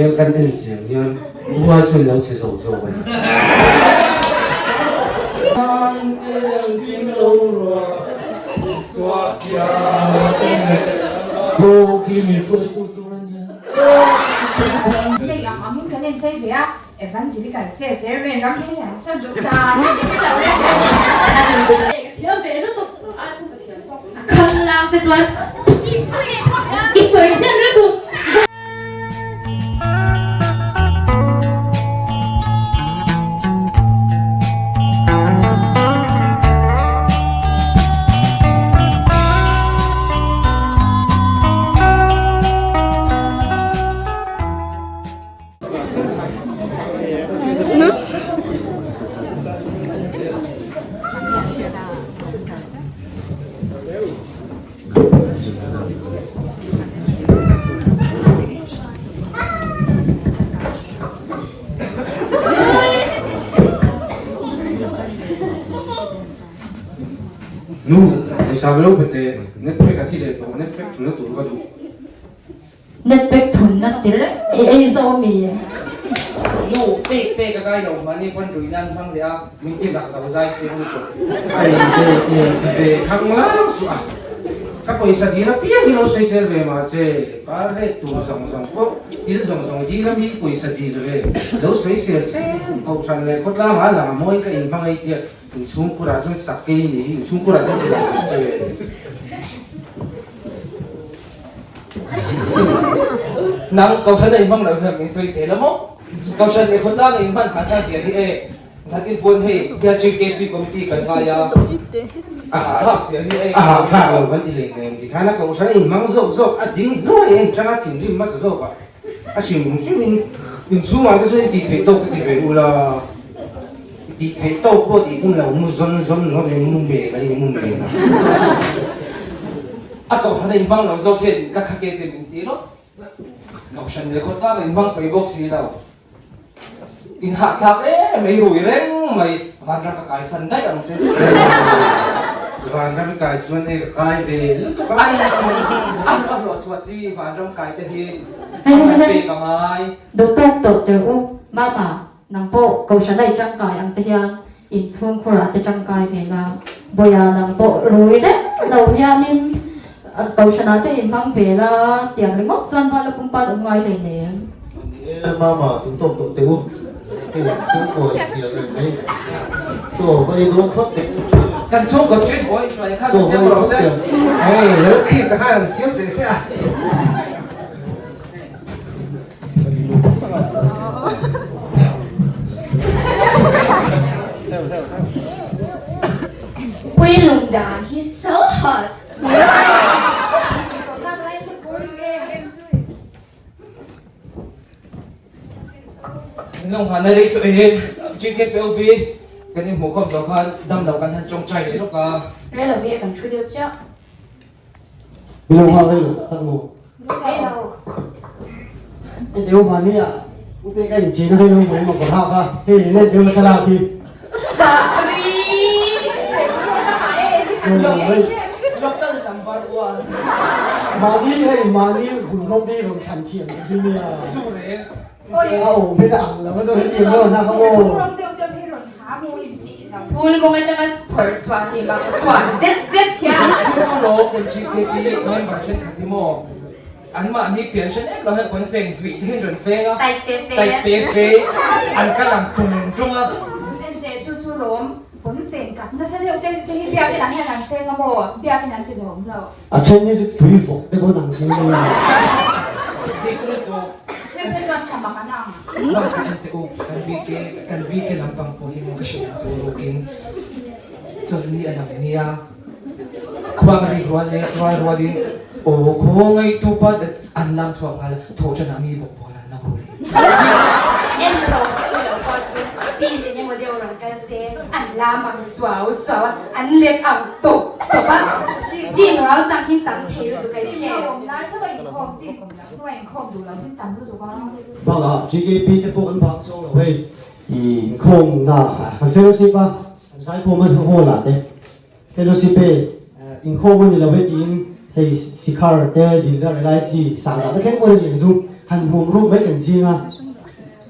Hmel kan en chiang hian rual chu an lo che zo zawk a ni. Hei ang angin kan en chei ve a, Evangelical Cell Chairman ram hi an sawn duh sa a ni lo reng a ni. Ka thiam ve lutuk, ai pawh ka thiam zawk. A khanglang che chuan i sawi hnem lutuk. Nu, pawisa lo pe teh, net pack a thi leh tawh, net pack thunna tur ka duh. Net pack thunna tir i ei zo mi? Nu, pek pek a kai lo, mahni pawn rui nan hmang leh a, min ti zak zo zai siam lutuk. Ai ve e ti ve khang lang suh a, ka pawisa dil apiang hi lo sawisel ve mah che, par ret tur zawng zawng pawh thil zawng zawng dil ami pawisa dil ve lo sawisel chen kohhran leh khawtlang ah lang a mawi ka inhmang ei tia inchhungkur ah chuan sakei ni hi inchhungkur ah te ti lo che. Nang Kohhran a inhmang loh hian min sawi zel a maw? Kohhran leh khawtlang a inhman khan kha zia hi e, zan in pawn hei PHKP committee kan ngai a, a hahthlak zia hi e. A hahthlak lo kan ti hleinem ti khan a Kohhran a inhmang zawk zawk a ding hnuai a inṭang a thinrim hmasa zawk a, a hrim hrim in inchhungah te chuan intih theih tawk ka ti ve ula, tih theih tawk pawh tih tum lo mu zawn zawn ringawt in mu mel a in mu mel a. A kohhran a inhmang lo zawk hian ka khake te min ti lawk. Kohhran leh khawtlang a inhmang pei bawk si lo. Inhahthlak em mai rui reng mai vanram ka kai san daih ang che. Vanram i kai chuan hei ka kai ve lutuk a. Ai a hlawh chhuah chi vanram kai te hi a kan pek a ngai. Duhtawk tawh teh u Mama, nang pawh kohhran a i tangkai ang te hian Inchhungkhurah te tangkai ve la, Bawia nang pawh rui reng lo hianin Kohhranah te inhmang ve la, tiang ringawt chuan vala pumpan awm ngai hlei nem. Ni e, Mama, tum tawk tawh teh u. Hei, chhungkaw in thiam reng mai. Chaw va ei dawn phawt teh. Kan chhungkaw street boy hruai khan an siam rawh se. Hei, Lalchris-a khan an siam teh se a. Pui lung dan hi so hot. Nung han a rei tawh e, GKPOB kan inhmuh khawm zawh khan damlo kan han tawngtai leh lawk a. Rei lo ve kan thu deuh chiah. Milo nghak rei lo tak tak maw? Rei lo. Hei deuh mahni ah ute ka in chin a hei lo mai maw ka hak a hei leh deuh thlalak hi. Chakri. Local number one. Mahni hei mahni hun rawng te hi rawn thlan thiam ka hi nia. Chu reng. A awm hi a ang lo a chuan hetiang dawn a kha maw. Rawng deuh deuh hi rawn ha maw in tih lo. Phul mawng atanga phawrh chhuah ni mak chuan zet zet hian. Chu rawng kan GKP member thenkhat hi maw anmahni pian hre nek lo hian kawn feng zuih te hian rawn feng a. Tight fe fe. Tight fe fe an kal ang tung tung a. Enteh chu chu lawm kawn feng kat nasa deuh te te hi biakin ah hian an feng a maw biakin an ti zawm lo. A then hi chu tui vawk te pawh an ang thin a nia. Dik lutuk. Then te chuan samak an ang. Bak ka en teh u, kan bike kan bike lampang pawh hi maw ka hrilh ang chu rukin chawlhni a lang nia. Khuang ri rual leh rual rualin aw khawngaih tu pa an lam chhuak nghal thaw ṭan ah mi bawk pawl an lo ru leh. En rawh chu lo pawh chu tin eng emaw deuh rawn kal se an lam ang suau suau a, an let ang tawp tawp a, tin rau chang hi tam thei lutuk a i hre. Awm lai chauh a inkhawm tin hnuai a inkhawm duh lo hi tam lutuk a. Bakah GKP te pawh kan bak zawng lo hei inkhawm na kan fellowship a kan zaikhawm a hall ah te fellowship e inkhawm a ni lo e tiin hei sikhar te dildar elaichi sangah te thleng pawh a ni ang chu. han hum ruk mai kan ching a,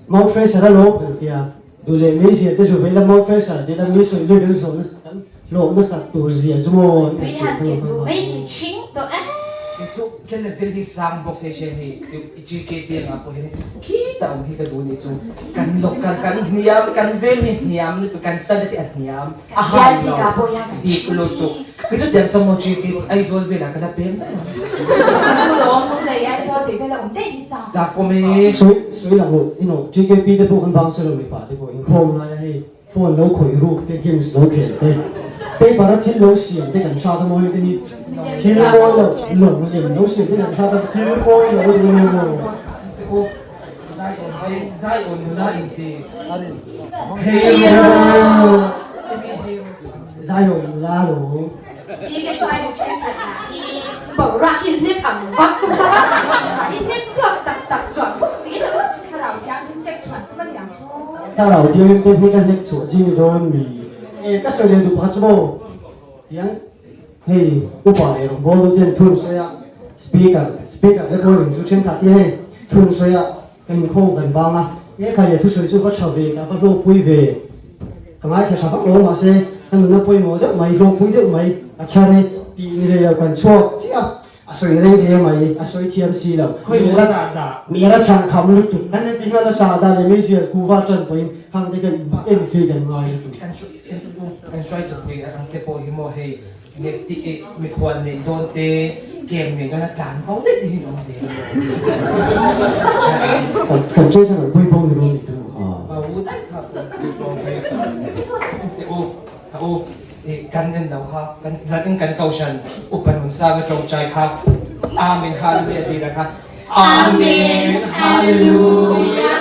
Mount Fraser a lo kan ti a, duh leh mai zia te chu vei la Mount Fraser ti la mi sawi lui kan zawh nasa kan hlawh nasat tur zia chu maw an Tui han ken duh mai ni chhing tawh e. Kei chu ka level hi sang bawk se hriat hei GKP angah pawh hian khitah awm hi ka duh nih chu kan local kan hniam kan vel hi hniam lutuk kan standard hi a hniam a hai lo dik lutuk kei chu tiang chuan maw GKP Aizawl velah ka la peng daih ang. Chak pawh mai. Sawi sawi lang u ino GKP te pawh kan bang chu lo mipa te pawh inkhawm laia hei Phone lo khawih ruk te, games lo khel te, paper a thil lo siam te kan hrat a mawi te hi thil mawi lo, lawng lem lo siam te kan hrat a thil mawi lo a ni maw? Zion nula lo. Thlarau Thianghlim te hi ka hnek chhuah chi ni dawn mi? E, ka sawi leh duh pakhat chu maw? Tiang hei upa leh rawngbâwl tu ten thun sawi a, speaker, speaker te pawh eng chu thenkhat hi hei thun sawi a kan inkhawm kan vang a, e khai leh thusawi chu va tha ve, ka va hlawkpui ve, ka ngaithla tha vak lo mahse ka nuna pawimawh deuh mai, hlawkpui deuh mai a chhar e tih ni rei lo kan chhuak chiah a. A sawi rei hle mai, a sawi thiam si lo. Mera chhan kham lutuk. Kan en ti nghal a sa dan leh meizial kuva tan pawhin khang te khan en fe kan ngai lutuk. Kan hruai tuk pui ang te pawh hi maw hei mikhual neih dawn te kem ngei dawn a tlan bo daih te hi an awm zel a maw. Kan chase a kan pui bo ni dawn nih chu. Bo daih kha teh u. Ka u, i kan en lo kha, kan zanin kan kohhran upa Nunsanga tawngtai kha Amen Hallelujah tih lah kha Amen Hallelujah.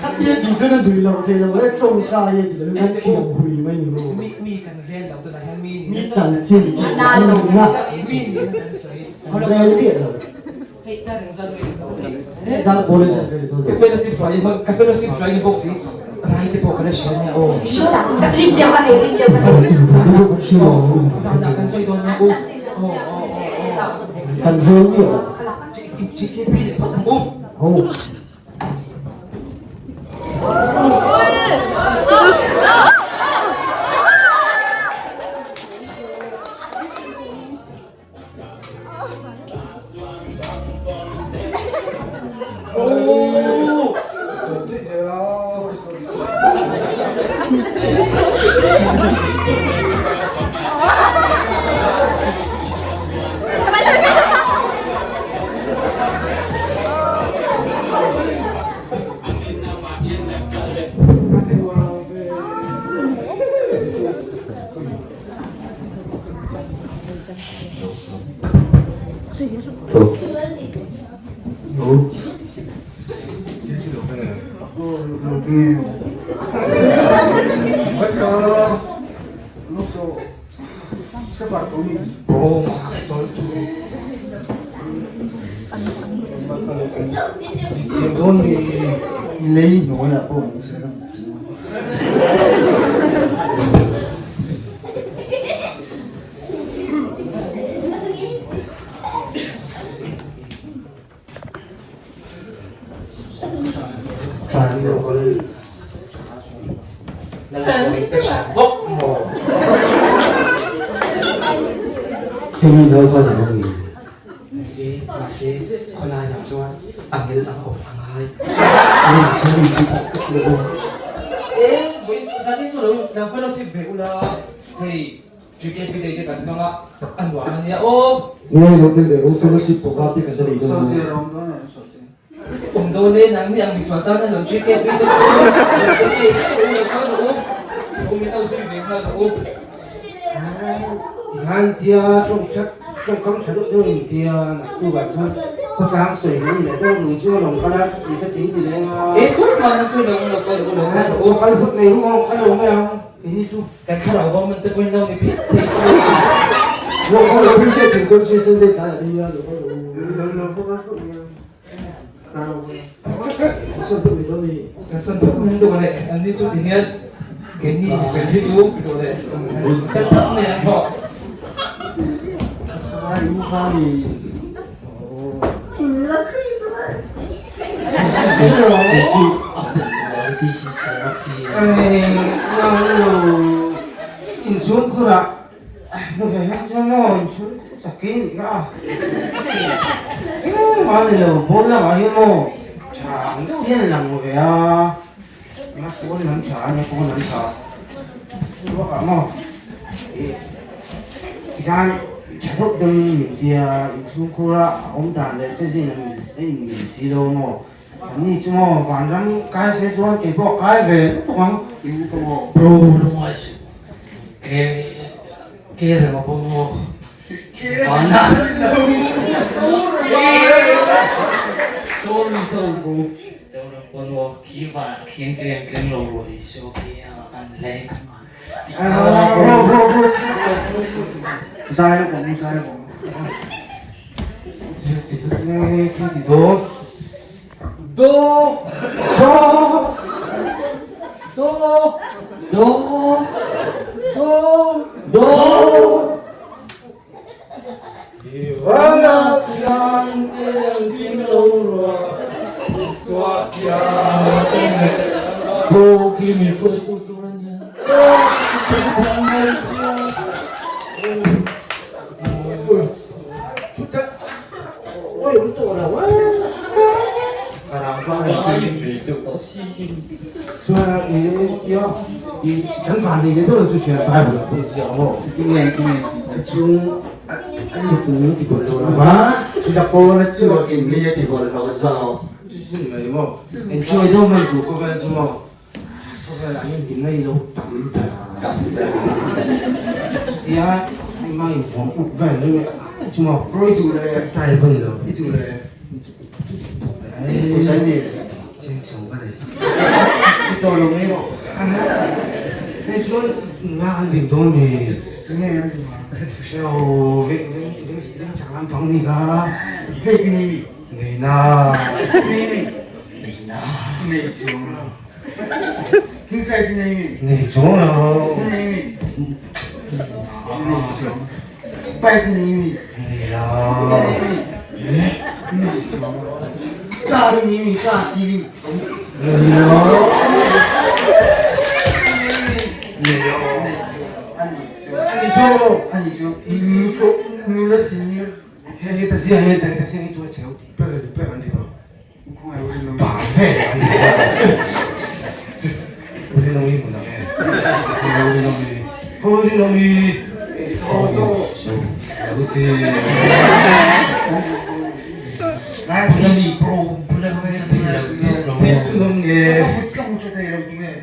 Khatia tih chuan a duh lo thei lo e, tawngtai e tih lo hian kan thiam hui mai ni maw? Mi mi kan rel lo tunah hian mi Mi chanchin Mi na lo. Mi ni na kan sawi. Kan rel miah lo. Hei ta reng zan ngei lo hei. Dar pawl in zan rei dawn. Ka fellowship hruai in ka fellowship hruai ni bawk si rai te pawh ka la hria nia aw. Rin deuh ka nei rin deuh ka nei. Zanah kan sawi dawn nia u. Aw aw aw. Kan rel miah lo. GKP leh phawt ang u. Ho. Nge lo tel ve ru fellowship program te kan la nei dawn a. Um dawn e nang ni ang misual tan a lo GKP te chu lo kal rawh u um in lo zui ve nghal rawh u. Tihan tia tawngthat tawngkam tha deuh deuh in tia naktukah chuan khawtlang sawi hmang leh deuh rui chu a rawn kal a chuti ka ti ti leng a. E tur man a sawi lo lo kal rawh u lo kal rawh u. Kal phawt mai ru aw kal lo mai ang keini chu. Kan thlarau bo man te pawhin lo ni phian thei si. Lo kal lo phei se thing chuan se Sunday tlai ah te hian lo kal rawh u. Lo lo kal phawt mai ang. Kan san phawt mai dawn a ni. Kan san phawt mai dawn e. An ni chu ti hian keini fel hi chu dawn e. Kan phawt mai ang hawh. Khai u kha ni. Kei chu a hmuh duh lo DC Saraf hi. Nang lo inchhungkhurah hmu ve hian chuan maw inchhungkhur chak i nih kha a. Engmah ni lo pawn lamah hian maw tha ang deuh hian a lang ve a. A pawn lam tha a nia pawn lam tha. Chu bakah maw ih tikhan tha deuh deuhin min tia inchhungkhura a awm dan leh che zin a inmil si lo maw. Anni chu maw vanram kai se chuan kei pawh kai ve lutuk ang. Bro lungai suh ke ke reng a pawh maw vana sorry sorry bro zoram pawh maw khi van khian ke ang tleng lo ruai so ke a an leng Bro bro bro zai lo kawng zai lo kawng. Do do do do do do do Ivana pian ang ding lo rua Isua pian Bro khi mi hruai tu tur a nia. Khawvelah hian hlimna i lo tam ber a, chutia engmah invuang up vel mai mai a chu maw ka type a ni lo. Cheng chho ka nei. Hei chuan nula an rim dawn mi? Hrelo veng veng veng chak lampang ni kha. Nei na. Nei na. Nei chuang lo. King size nei mi. Nei chuang lo. Nei mi. Nei chuang. Bike nei mi. Nei lo. Nei mi. Nei chuang lo. Car nei mi car ceiling. Nei lo. Nei mi. Nei lo. Nei chuang. Ani chuang. Ani chuang. Ani chuang. Nula senior. Hei hei ta zia hei ta zia hei tu cheu ti per per an ni lo. Ba ve an ni. Uri no mi mun ang e. Uri no mi. Uri no mi. So so. Lo si. Ai ti mi pro bula mi sa si lo lo. Ti tu nom nge. Ka mu che thei lo tu nge.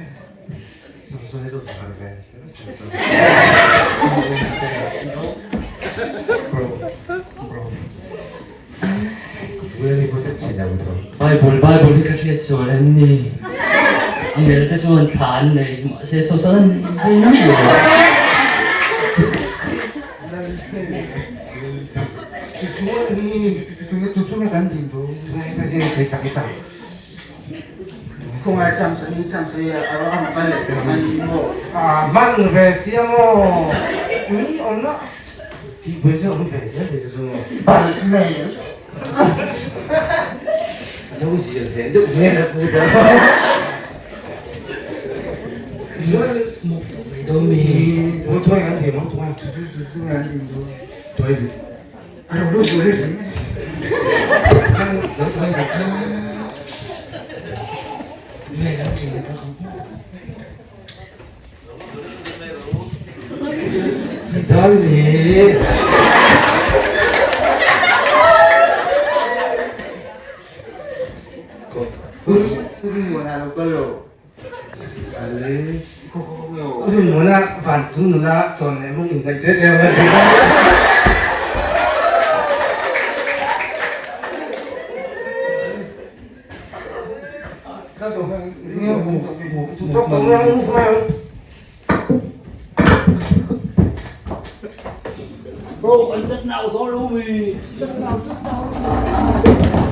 Bible Bible hi ka hriat sual an ni. Angel te chuan thla an nei mahse saw an nei na mi lo. Hman ve sia maw? Mi awmna tih buai chu awm ve zel thei chu chu maw? Zo zial hle deuh hmel a pu ta. Tuai an dim ang tuai. Tuai duh. Vancung nula cawn le mung in ngaih te te Bro, I'm just now don't know me. Just now, just now.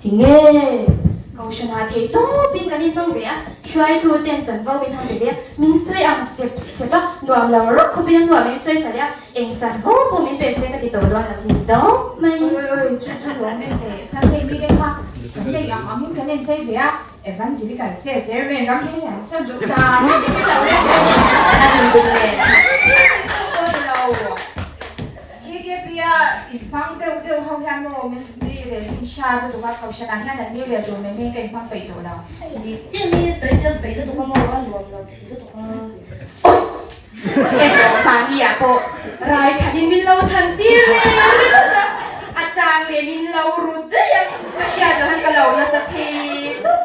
Tinge? Kohhranah theih tawpin kan inhmang ve a, hruaituten chanvo min han pe ve a, min sawi ang sep sep a, nuam lo rawk khawpin a hnuah min sawi sa leh a, eng chanvo pawh min pe se ka ti tawh dawn lo hi dawp mai. Oi oi oi, chu chu lawm en teh, Sunday ni te kha kan neih ang angin kan enchei ve a, Evangelical Cell Chairman ram thei an sawn duh sa a ni lo reng a ni bawk nen. Pawh ni lo. TKP-a inhmang deuh deuh ho hian maw min mi rel in hra lutuk a, Kohhranah hian an ni rel tur mai mai ka inhmang peih tawh lo. Dik chiah mi sawi chian peih lutuk a maw a nuam lo thei lutuk a. Awi! Englo mahni ah pawh rai thanin min lo than tir reng ringawt a, a chang leh min lo rut daih a, ka hriat loh hian ka lo nasa thei tawp.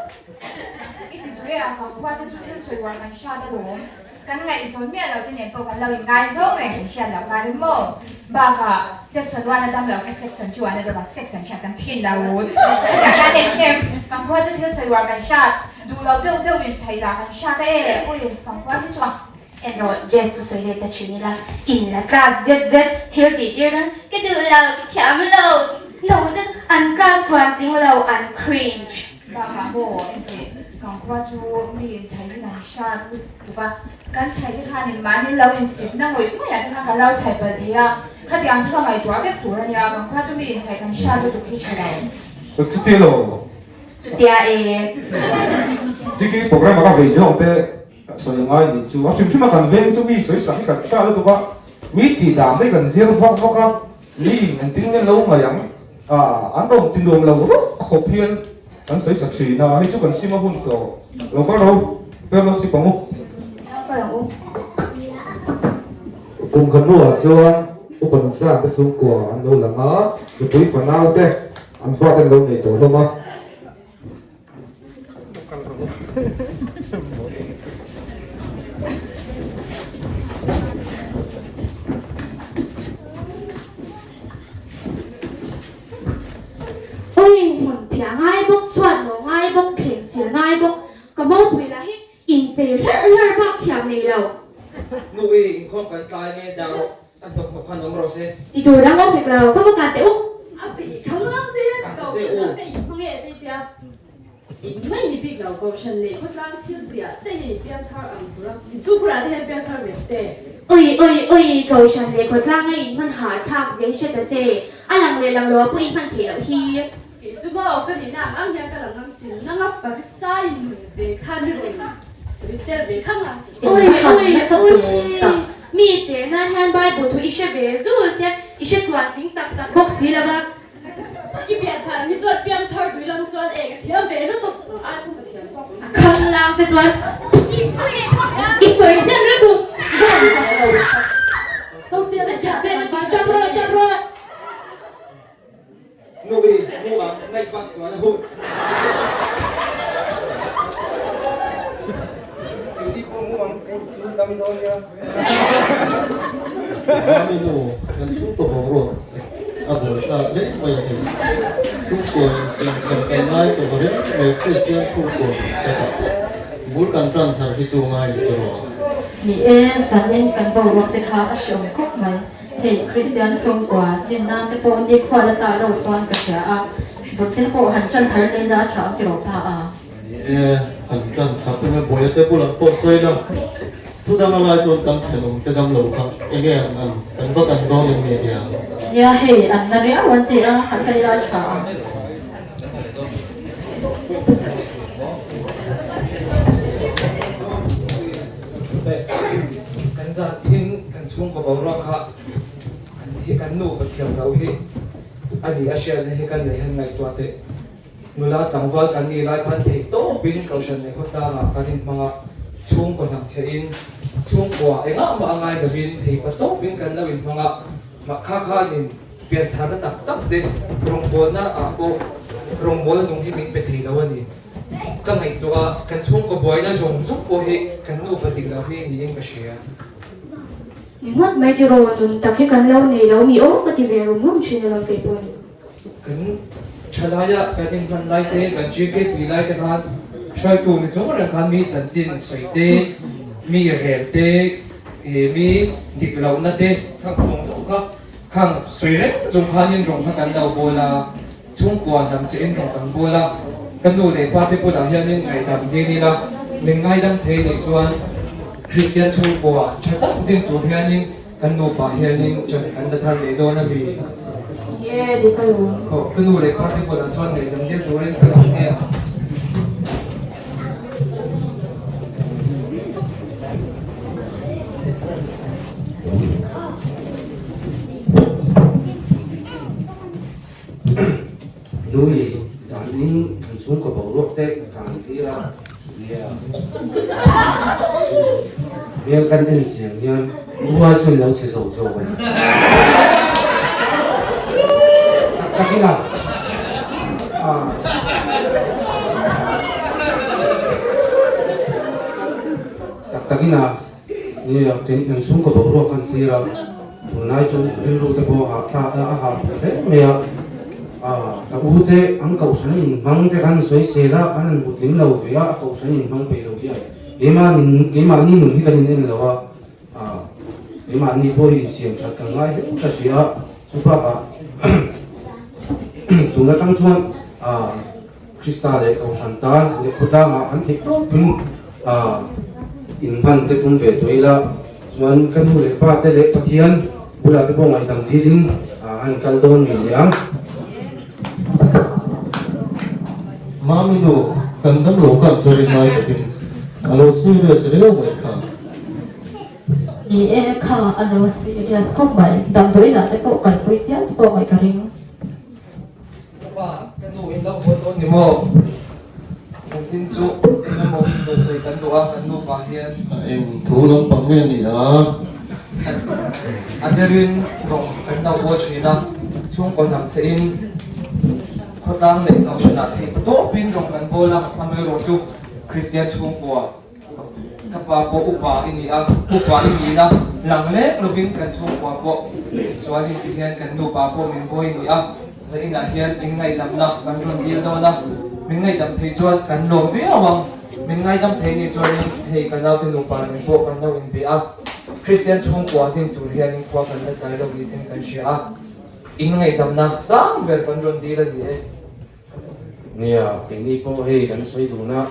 I ti duh e a, kan khua te chu thil sawi uar kan hriat alawm. Kan ngaihzawn miah loh te nen pawh kan lo inngaizawng reng kan hriat loh kar in maw? Bakah section one a dam loh kha section two an a dawm a, section hriat chuan thin lo chu khatiang hian en em? Kan khua chu thil sawi uar kan hriat duh lo deuh deuh in chhaih lah kan hriat a e, ui kan khua hi chu a. En rawh, Jess chu sawi let ta thin ila, in la class zet zet thil tih tir nan ka duh lo, ka thiam lo, no zet an class ruan tling lo, an cringe. Bakah maw engteh kan khua chu mi in chhaih in an hrat lutuk a, kan chhaih te khan in mahni lo in sip na ngawih ngawih ah te khan kan lo chhaih palh thei a, khatiang te kha ngaihtuah vek tur a nia, kan khua chu mi in chhaih kan hrat lutuk hi tha lo. Chutia lo. Chutia e. Diki program a ka vei zawng te sawi a ngai nih chu a hrim hrim a kan veng chu mi sawi sak hi kan hrat lutuk a, mi tih dan te kan zir vak vak a. Mi engtin nge lo ngaih ang? Ah, an rawn ti nuam lo rawk khawp hian kan sawi sa thin a, hei chu kan sim a hun tawh. Lo kal ro, fellowship ang u. Lo kal ang u. Kum khat hnuah chuan upa nunsa te chhungkua an lo lang a, nupui fanau te an fate an lo nei tawh hlawm a. Ui, hmun phiah ngai bawk, chhuat maw ngai bawk, thleng chil ngai bawk, ka mopui lah hi inchei hlarh hlarh bak thiam nei lo. Nu i inkhawm kan tlai nge dah rawh. A hnawk hnawk khan awm rawh se. Ti tur dang awm hek lo, ka va kan teh u. A vei khang lang che a, Kohhran ah te in hmang e te tia. In mai ni bik lo, Kohhran leh khawtlang thil tiah che hian in piang thar ang tur a, in chhungkhur ah te hian piang thar ve ang che. Ui ui ui, Kohhran leh khawtlang a in hman hah thlak zia hi hre ta che, a lang leh lang lo ah pawh in hman theih loh hi. Kei chu maw ka nihna ang ang hian ka lang ngam sin, nanga Pharisai nun ve khan i rawn sawisel ve khang a. Ui ui ui, mi teh nan hian Bible thu i hre ve zul sia, i hre tluan tling tak tak bawk si lo va. I pian thar hi chuan piang thar tui lam chuan e ka thiam ve lutuk, ai pawh ka thiam zawk ang. A khang lang che chuan i sawi hnem lutuk. Social A tap em a ti, tap rawh tap rawh. Nu i mu ang night bus chuan a hun. Keini pawh mu ang kan chhung dam dawn nia. Mami nu kan chhungkaw boruak a buai thlak hle mai a ni. Chhungkaw insiam thar kan ngai tawh reng mai Kristian chhungkaw ka tak. Bul kan tan thar hi chu ngai ni tawh rawh. Ni e, zanin kan boruak te kha a hreawm khawp mai. Hei Kristian chhungkua din nan te pawh nikhua la ta lo chuan ka hria a, Bawte pawh han tan thar nei na a tha ang tiraw pa a. Ni e, han tan thar te mai Bawia te bulah pawh sawi la, thu dang a lai chuan kan thenawm te dam lo kha enge an an kan va kan dawn em nge nia. Nia hei an na riau an ti a, han kal ila a tha ang. Kan zan in kan chhungkaw boruak kha kan thi kan nupa thiam loh hi a ni a hriatna hi kan nei han ngaihtuah teh. Nula tlangval kan nih lai khan theih tawpin Kohhran leh khawtlangah kan inhmang a, chhungkaw hnam chhe in chhungkua engah mah a ngai lovin theipa tawpin kan lo inhmang a, mah kha khanin piantharna tak tak te rawngbawlna ah pawh rawngbawlna nung hi min pe thei lo a ni. Ka ngaihtuah a, kan chhungkaw buaina zawng zawng pawh hi kan nupa dik loh hi niin ka hria. Ni ngawt mai tiraw, nun tak hi kan lo nei lo mi aw ka ti ve rum rum thin alawm kei pawn. Kan thalaia kan inhman lai te, kan GKP lai te khan hruaitu ni chung reng khan mi chanchin sawi te, mi rel te, mi dik lohna te khang zawng zawng kha khang sawi reng chung khanin rawng kha kan lo bawl a. Chhungkua hnam che in rawng kan bawl a, ka nu leh pa te bulah hianin ngaihdam dil ila, min ngaidam thei nih chuan Kristian chhungkua tha tak din tur hianin kan nupa hianin chan kan la thar leh dawn a mi. Nge dik a lawm. Khaw, ka nu leh pa te bulah chuan ngaihdam dil turin ka lang nge ang. Nui zanin kan chhungkaw boruak te ka ang tir a, nia hmel kan en chiang hian rual chu in lo chhe zo zawk a ni. Tak takin a tak takin a. Nia, kei kan chhungkaw boruak kan thlir a, tunlai chu rilru te pawh a hahthlak a, a hah pawh hle mai a. Aaa, ka u te an kohhran inhmang te kan sawi sel a, kan han hmu tling lo ve a, a kohhran inhmang peih lo hian keimahni keimahni nun hi kan in en lo a, aaa, keimahni pawh hi insiam that kan ngai hle ka hria a, chu bakah tun atang chuan aaa. Krista leh Kohhran tan leh khawtlangah kan theih tawpin inhman te tum ve tawh ila, chuan ka nu leh pa te leh Pathian bulah te pawh ngaihdam dilin an kal dawn ngei ang. Mami nu, kan damlo khan chu rin ngai takin a lo serious riau mai kha. Ni e, kha a lo serious khawp mai, damdawiinah te pawh kalpui thiam te pawh ngaih ka ring. Ka pa, ka nu in lo haw dawn ni maw? Zantin chu eng emaw min rawn sawi kan duh a, kan nupa hian. Eng thu lampang nge ni a? A derin rawng kan lo bawl thin a, chhungkaw hnam che in khawtlang leh kohhranah theih pa tawpin rawng kan bawl a, amaherawhchu Kristian chhungkua. Ka pa pawh upa i ni a, upa i nihna lang lek lovin kan chhungkua pawh sual in ti hian kan nupa pawh min bawi ni a, zainah hian in ngaihdamna kan rawn dil dawn a, min ngaihdam thei chuan kan lawm viau ang, min ngaidam thei nih chuanin hei ka naute nupa nen pawh kan lo inbe a, Kristian chhungkua din tur hianin khua kan la tlai lo ni ten kan hria a, in ngaihdamna sang ber kan rawn dil a ni e. Nia, keini pawh hei kan sawi dun a,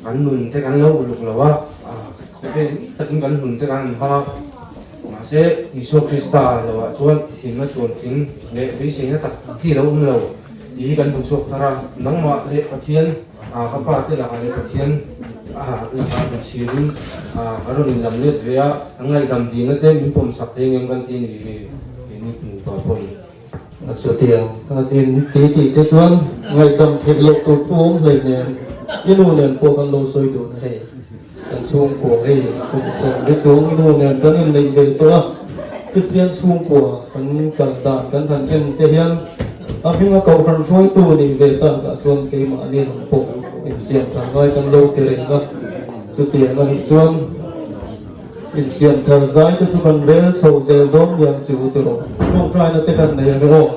kan nun te kan lo uluk lo a, khawvel ni takin kan nun te kan han hmang a, mahse Isua Krista loah chuan hlimna tluantling leh beiseina tak tak hi a lo awm lo tih hi kan hmu chhuak thar a, nangmah leh Pathian ka pa te lakah leh Pathian lakah inchhirin kan rawn inlam let ve a, kan ngaihdam dihna te min pawmsak thei ngem kan ti a ni keini nupa pawhin. Chutiang a tin ti tih te chuan ngaihdam theih loh tur thu awm hlei nen i nu nen pawh kan lo sawi dun a hei. Kan chhungkua hei kum 40 chung i nu nen kan inneih ve tawh a, Kristian chhungkua kan kal dan kan han en te hian a hminga kohhran hruaitu nih ve takah chuan keimahni lam pawh insiam thar ngai kan lo ti reng a, chutiang a nih chuan Insiam thar zai te chu kan rel chho zel dawn niang chu tiraw? Tawngtaina te kan nei ang e aw.